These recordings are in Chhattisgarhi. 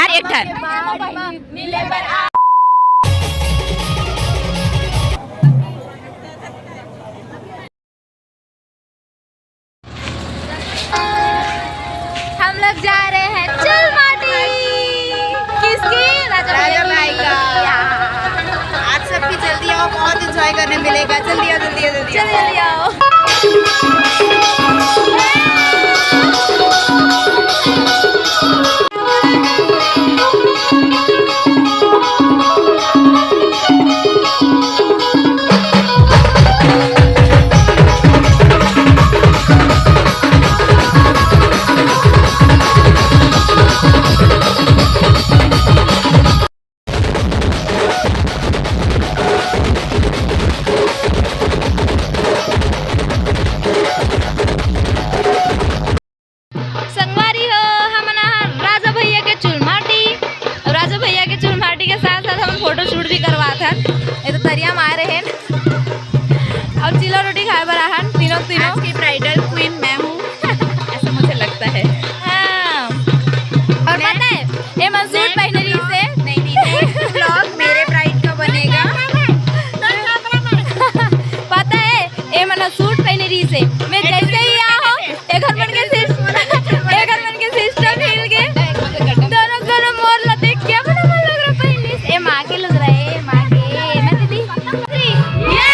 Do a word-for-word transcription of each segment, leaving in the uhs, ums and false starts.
एक ठन। हम लोग जा रहे हैं चुलमाटी। किसकी? राजा भैया की। आज सबकी जल्दी आओ, बहुत एंजॉय करने मिलेगा। जल्दी आओ, जल्दी आओ, जल्दी आओ। जल्दी, जल्दी आओ। संगवारी हो, हमन आहा राजा भैया के चुलमाटी, अउ राजा भैया के चुलमाटी के साथ साथ हमन फोटो शूट भी करवात हन। ये तो तरिया में आए रहे और चिला रोटी खाए बर आहन तीनों तीनों। आज की ब्राइडल क्वीन मैं हूँ। ऐसा मुझे लगता है। हाँ। और पता है, ये मन सूट पहने रही से। नहीं, नहीं, नहीं। ब्लॉग मेरे ब्राइड का बनेगा। पता है, ये मन सूट पहने रही से। मैं जैसे ही आया हूँ, एकर मन के सिस-, एकर मन के सिस्टम हिल गे। दोनों, दोनों मोर ला देख के अपना मन लग रहा पहले से। ए माँ के लग रहा है, ए माँ के, ए ना दीदी। ये!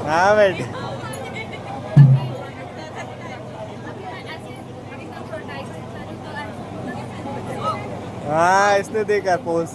हाँ बेटी। हाँ, इसने देखा पोज।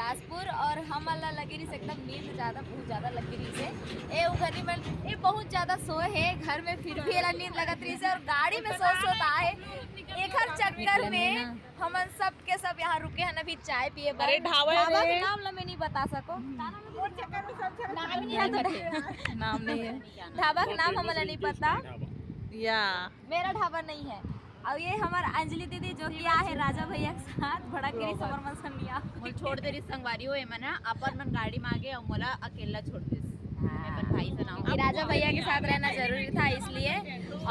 बिलासपुर, और हमन ला लगे रहिस एकदम नींद ज्यादा, बहुत ज्यादा लगे रहिस हे। ए उघरी मन, ए बहुत ज्यादा सोए हे घर में, फिर भी एला नींद लगत रहिस हे और गाड़ी में सो सो आए। एकर चक्कर में हमन सब के सब यहाँ रुके हन अभी चाय पिए बर। अरे ढाबा ढाबा के नाम ला मैं नहीं बता सको। नाम नहीं है। ढाबा के नाम हमन ला नहीं पता। या मेरा ढाबा नहीं है। और ये हमार अंजलि दीदी जो कि आए हे राजा भैया के साथ, बड़ा गिरी समर मसनिया। मोला छोड़ दे रहिस संगवारी हो, एमन ह अपन मन गाड़ी में आगे और मोला अकेला छोड़ दिस। मैं अपन भाई से ना हूँ। कि राजा भैया के साथ रहना जरूरी था इसलिए।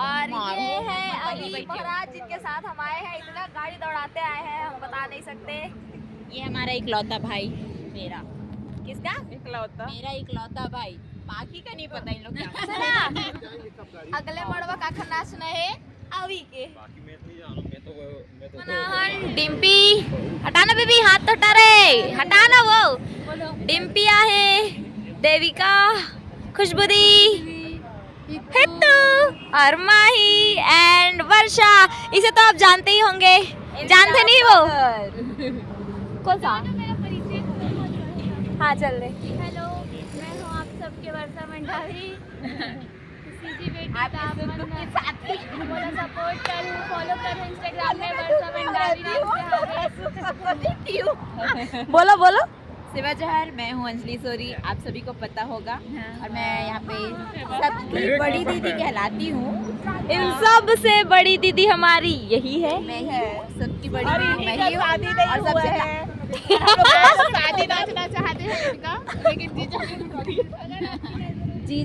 और ये है अभी महाराज जिनके साथ हम आए हैं, इतना गाड़ी दौड़ाते आए हैं, हम बता नहीं सकते। ये हमारा इकलौता भाई, मेरा। किसका? इकलौता। मेरा इकलौता भाई। बाकी का नहीं पता इन लोग क्या। सुना, अगले मड़वा का खनास नहीं अभी के। बाकी मैं तो नहीं जानू, मैं तो, मैं तो मनाहन, डिम्पी, हटाना बेबी, हाथ तो हटा रे, हटाना वो। डिम्पी आहे, देविका, खुशबू दी, हित्तू और माही and वर्षा। इसे तो आप जानते ही होंगे, जानते नहीं वो? कौन सा? हाँ, चल रहे। हेलो, मैं हूँ आप सबके वर्षा मंडावी। सीजी बेटी का आप मन मोला सपोर्ट करू, फॉलो करू Instagram में वर्षा मंडावी नाम से हवे। बोलो, बोलो। सेवा जोहार, मैं हूँ अंजलि सोरी, आप सभी को पता होगा। और मैं यहाँ पे सबकी बड़ी दीदी कहलाती हूँ। इन सब से बड़ी दीदी हमारी यही है। मैं ही हूँ, सबकी बड़ी दीदी मैं ही हूँ। और सबसे शादी नाचना चाहते हैं इनका, लेकिन जीजा जी,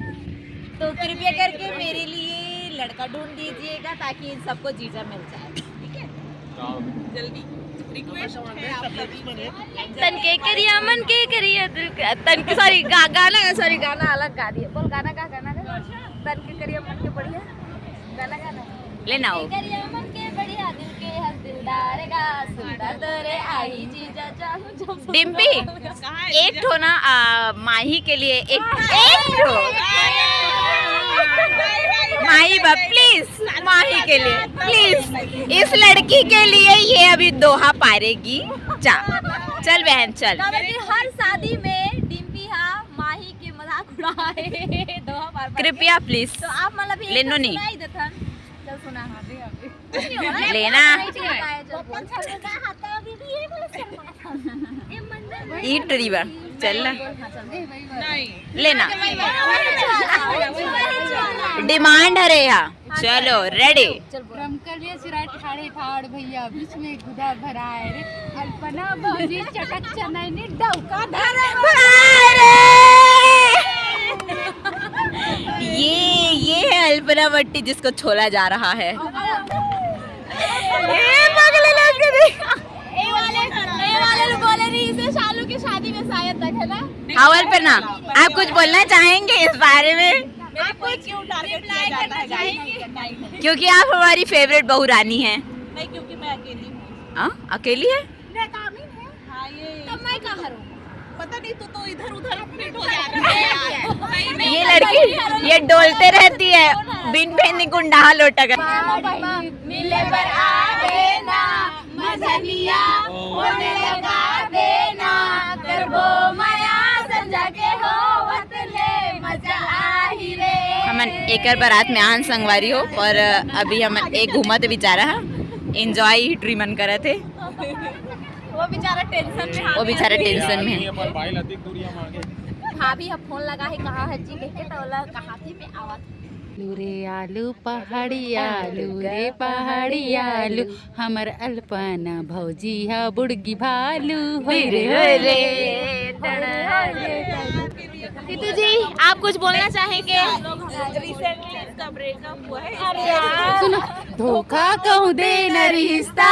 तो कृपया करके मेरे लिए लड़का ढूंढ दीजिएगा ताकि इन सबको जीजा मिल जाए, ठीक है? जल्दी रिक्वेस्ट है आप सभी से। तन के करिया मन के करिया दिल के, तन के, सॉरी, गा, गाना, सॉरी, गाना अलग गा दिए। बोल गाना गा, गाना गा। तन के करिया मन के बढ़िया गाना गाना। लेना हो। करिया मन के बढ़िया दिल के हर दिलदार गा सुंदर तोरे आई जीजा चाहू जब डिम्पी, एक ठो ना, आ, माही के लिए एक, एक ठो। माही बा, प्लीज, माही के लिए, प्लीज, इस लड़की के लिए ये अभी दोहा पारेगी। जा, चल बहन, चल। काबर कि हर शादी में डिम्पी हा माही के मजाक उड़ाए। दोहा पार पार के। कृपया प्लीज। तो आप मतलब ये लेनो तो नहीं। सुनाई देथन। चल सुना। लेना। ईट रिवर, चल ना। लेना। डिमांड हरे हा। चलो, रेडी। रमकलिया सिराय ठाड़े ठाड़ भैया, बीच में गुदा भराए रे। अल्पना भौजी चटक चनैनी डौका धरे। ये, ये है अल्पना बट्टी जिसको छोला जा रहा है। ए, पगले लोग के देख। ए वाले, ए वाले लोग बोले रही इसे शालू की शादी में शायद तक, है ना? हाँ, अल्पना, आप कुछ बोलना चाहेंगे इस बारे में? आपको क्यों टारगेट किया जाता है? क्योंकि आप हमारी फेवरेट बहू रानी हैं। नहीं, क्योंकि मैं अकेली हूँ। हाँ, अकेली है? हाँ, ये तो मैं कहाँ रहूँ? पता नहीं, तू तो इधर उधर अपडेट हो जाती है यार। ये लड़की, ये डोलते रहती है, बिन पहनी गुंडा लोटक। मिले बर आवे ना, मजनिया होने लगा देना, करबो मया संजा के होवत ले मजा आही रे। हमन एकर बारात में आन संगवारी हो, पर अभी हमन एक घूमत बेचारा हा, एंजॉय ही ट्रीमन करत हे। वो बेचारा टेंशन में, वो बेचारा टेंशन में है। भाभी ह फोन लगा है, कहाँ है जी कह के, तो ओला कहा थे मैं आवत। आलू रे आलू, पहाड़ी आलू रे पहाड़ी आलू, हमर अल्पना भौजी हा बुड़गी भालू, होय रे, होय रे। जीतू जी, आप कुछ बोलना चाहेंगे? रिसेंटली इसका ब्रेकअप हुआ है। अरे यार। सुनो, धोखा कहूँ दे न रिश्ता,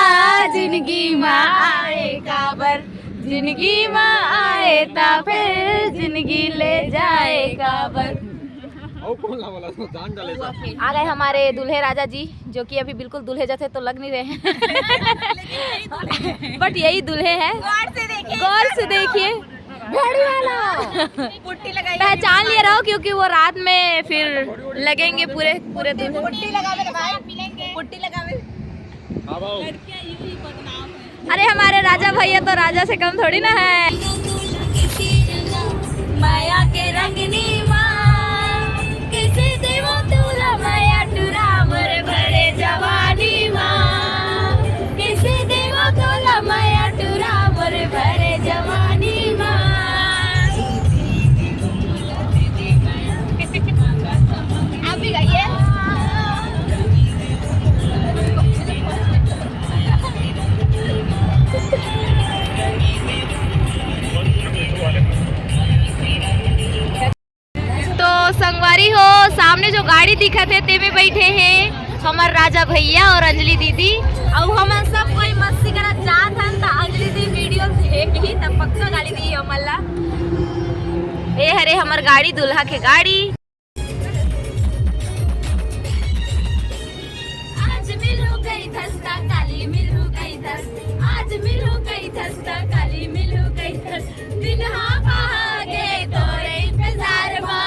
जिंदगी में आए काबर, जिंदगी में आए ता फिर जिंदगी ले जाए काबर। और कौन ला वाला तो जान डाले सा। आ गए हमारे दूल्हे राजा जी, जो कि अभी बिल्कुल दूल्हे जैसे तो लग नहीं रहे हैं। बट यही दूल्हे हैं। गौर से देखिए। घड़ी वाला। पुट्टी लगाई। पहचान लिए रहो, क्योंकि वो रात में फिर लगेंगे पूरे, पूरे दिन। पुट्टी लगावे रे भाई। पुट्टी लगावे। हाँ, बाबू। लड़कियां यूं ही बदनाम है। अरे, हमारे राजा भैया तो राजा से कम थोड़ी ना है। माया के रंगनी माँ, कैसे देवो तोला माया टुरा मोर भरे जवानी माँ, कैसे देवो तोला माया टुरा मोर भरे जवानी माँ। आप भी गाइए। तो संगवारी हो, सामने जो गाड़ी दिखत हे, तेमे बैठे हे हमर राजा भैया और अंजलि दीदी। अउ हमन सब कोई मस्ती करत जात हन, त अंजलि दी वीडियो देखही त पक्का गाली दी हमन ला। ए हरे हमर गाड़ी, दूल्हा के गाड़ी। आज मिलहू कहिथस त काली मिलहू कहिथस, आज मिलहू कहिथस त काली मिलहू कहिथस। दिन हा भागे तोरे इंतजार मा,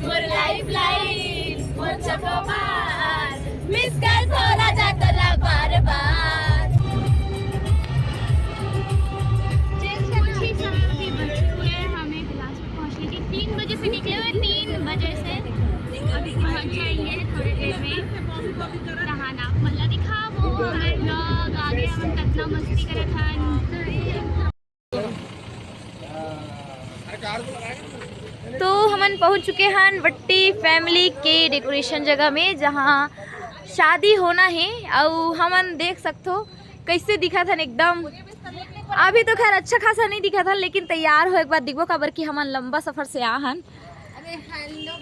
मोर लाइफ लाइन मोर चकोबार, मिस कर थोड़ा जा तोला बार बार। कुछ ही समय अभी बचे हुए हैं हमें बिलासपुर पहुंचने के। तीन बजे से निकले हुए, तीन बजे से अभी पहुंच जाएंगे थोड़ी देर में। नहाना मल्ला दिखाओ, हमारे vlog आगे हम कितना मस्ती करत हन। तो हमन पहुंच चुके हन वट्टी फैमिली के डेकोरेशन जगह में, जहां शादी होना है। अउ हमन देख सकथो कैसे दिखत हन एकदम। अभी तो खैर अच्छा खासा नहीं दिखत हन, लेकिन तैयार होय के बाद दिखबो, काबर कि हमन लंबा सफर से आ हन। अरे हेलो,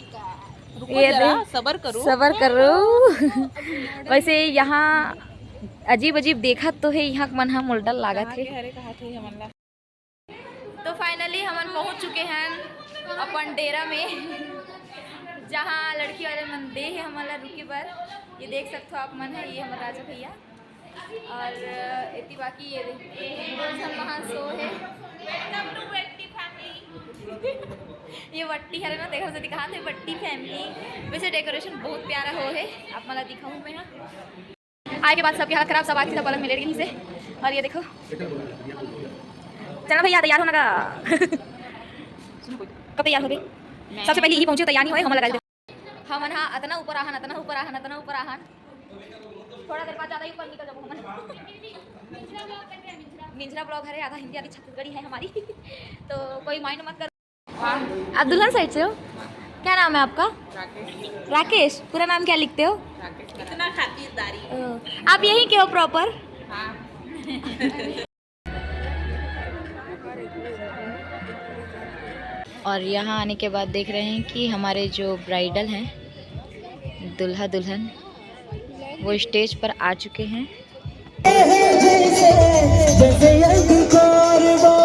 ये जरा दे, सबर करो। सबर करो। वैसे यहाँ अजीब अजीब देखत तो है, यहाँ के मन ह मोला डर लागत है। अरे कहा थे हमन ला। तो फाइनली हमन पहुंच चुके हैं अपन डेरा में, जहां लड़की वाले मन दे है हमन ला रुके बर। ये देख सकते हो आप मन है, ये हमारे राजा भैया। और एती बाकी ये दे, दो झन वहाँ सो है। Welcome to वट्टी family। ये वट्टी हरे ना, देखो से दिखा थे वट्टी फैमिली। वैसे डेकोरेशन बहुत प्यारा हो है, आप मला दिखाऊँ मैं। हाँ, आए के बाद सबके हालत खराब, सब आके सीधा पलंग में लेट गई से। और ये देखो, चलो भैया तैयार होना का। कब तैयार हो गई? सबसे पहले यही पहुंचे, तैयार नहीं हुए, हम लगा देते। हमन हा अतना ऊपर आहन, अतना ऊपर आहन, अतना ऊपर आहन। थोड़ा देर बाद ज्यादा ही ऊपर निकल जाबो हमन। मिंजरा ब्लॉग हरे, आधा हिंदी आधी छत्तीसगढ़ी है हमारी। तो कोई माइंड मत करो। आप दुल्हन साइड से हो? क्या नाम है आपका? राकेश। राकेश। पूरा नाम क्या लिखते हो? राकेश। इतना खातिरदारी। ओ, आप यहीं के हो प्रॉपर? हाँ। और यहाँ आने के बाद देख रहे हैं कि हमारे जो ब्राइडल हैं, दूल्हा दुल्हन, वो स्टेज पर आ चुके हैं। जैसे अंधकार वो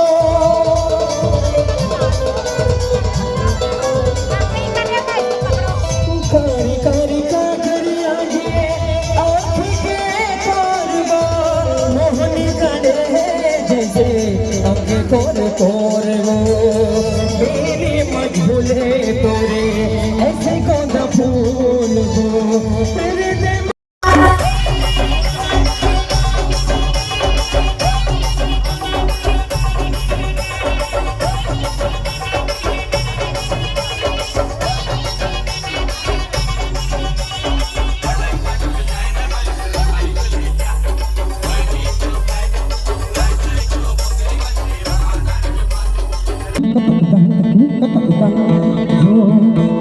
कारी कारी काजरिया ये आँख के कारवा, मोहन करे जैसे अंग कोर कोर वो, मेरे मजबूले तोरे ऐसे गोंदा फूल वो, तेरे दे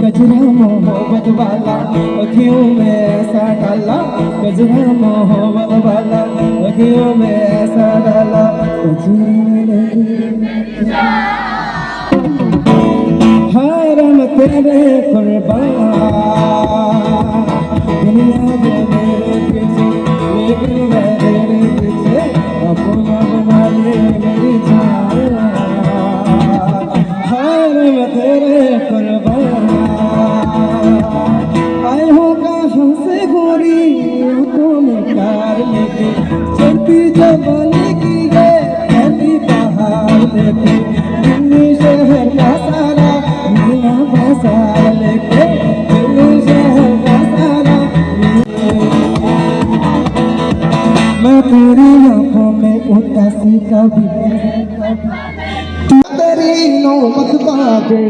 गजरा मोहब्बत वाला अखियों में ऐसा डाला, गजरा मोहब्बत वाला अखियों में ऐसा डाला। हाय रे मैं तेरे कुर्बान, दुनिया दे मेरे पीछे, लेकिन मैं तेरे पीछे अपना बना ले मेरी जान। हाय रे मैं तेरे कुर्बान, आए हो कहाँ से गोरी, आंखों में प्यार लेके, चढ़ती जवानी की ये पहली तेरी नौबत बाजे।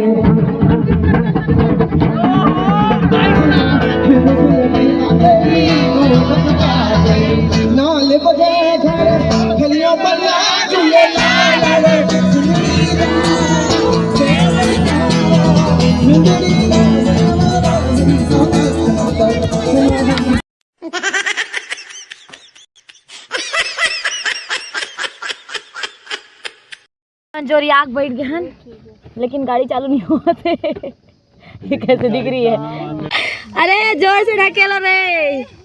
नाल बजे घर, खलियों पर नाच, ये लाल रे। जोरिया के बैठ गए हन, लेकिन गाड़ी चालू नहीं होत हे। ये कैसे दिख रही है? अरे जोर से ढकेलो रे।